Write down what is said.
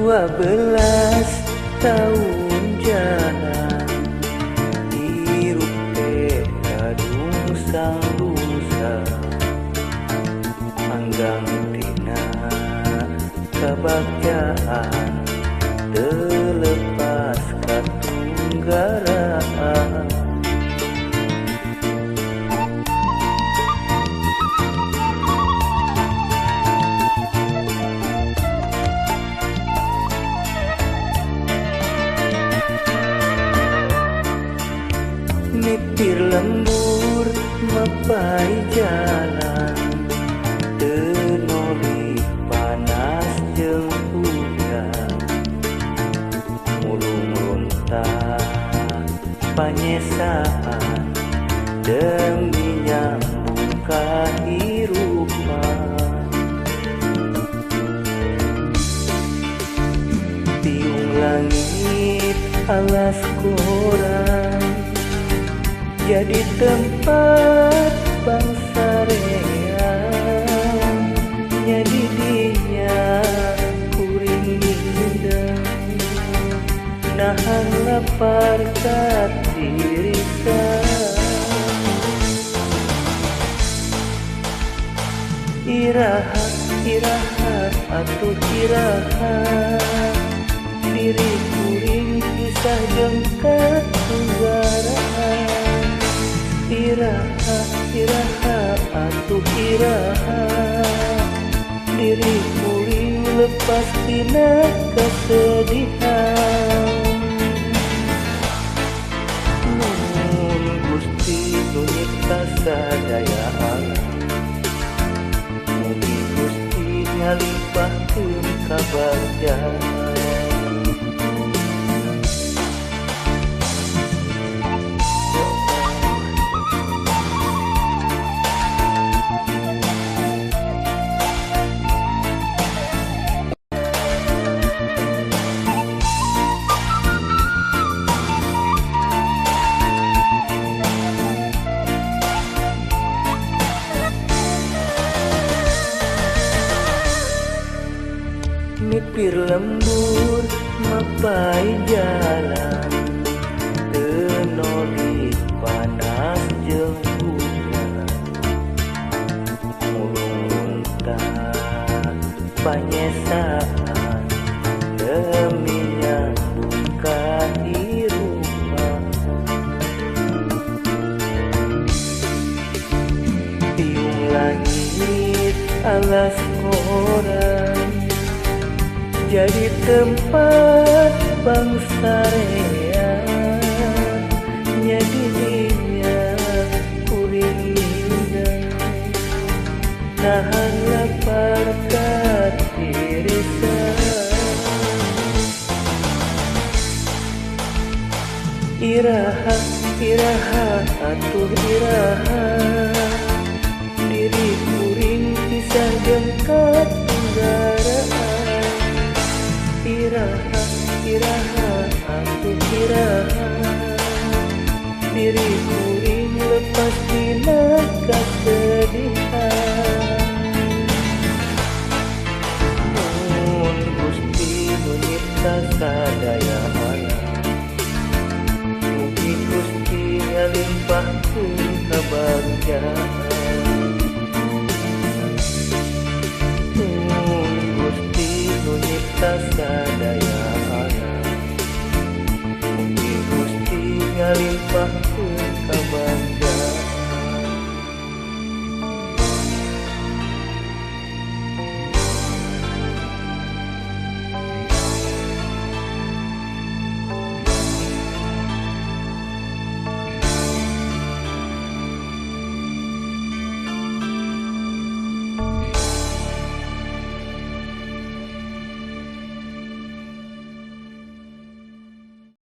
12 tahun jalan hirup teh kadungsang-dungsang anggang tina kabagjaan terlepas katunggaraan. Nipir lembur mapai jalan tenoli panas jeung hujan mulung runtah panyesaan demi nyambung kahirupan. Tiung langit alas koran jadi tempat bangsa reang, jadi dinya kuring ngindang nahan lapar katirisan. Iraha iraha atuh iraha diri kuring pisah jeung katunggaraan. Iraha iraha atuh iraha diri kuring lepas tina kesedihan. Nuhun Gusti nu nyipta sadaya alam, mugi Gusti ngalimpahkeun kabagjaan. Nipir lembur mapai jalan tenoli panas jeung hujan mulung runtah panyesaan demi nyambung kahirupan. Tiung langit alas koran jadi tempat bangsa reang, jadi dinya kuring ngindang nahan lapar katirisan. Iraha iraha atuh iraha diri kuring pisah jeung katunggaraan. Iraha iraha atuh iraha diri kuring lepas tina kasedihan. Nuhun Gusti nu nyipta sadaya alam, mugi Gusti ngalimpahkeun kabagjaan. Nuhun Gusti nu nyipta sadaya alam, mugi Gusti ngalimpahkeun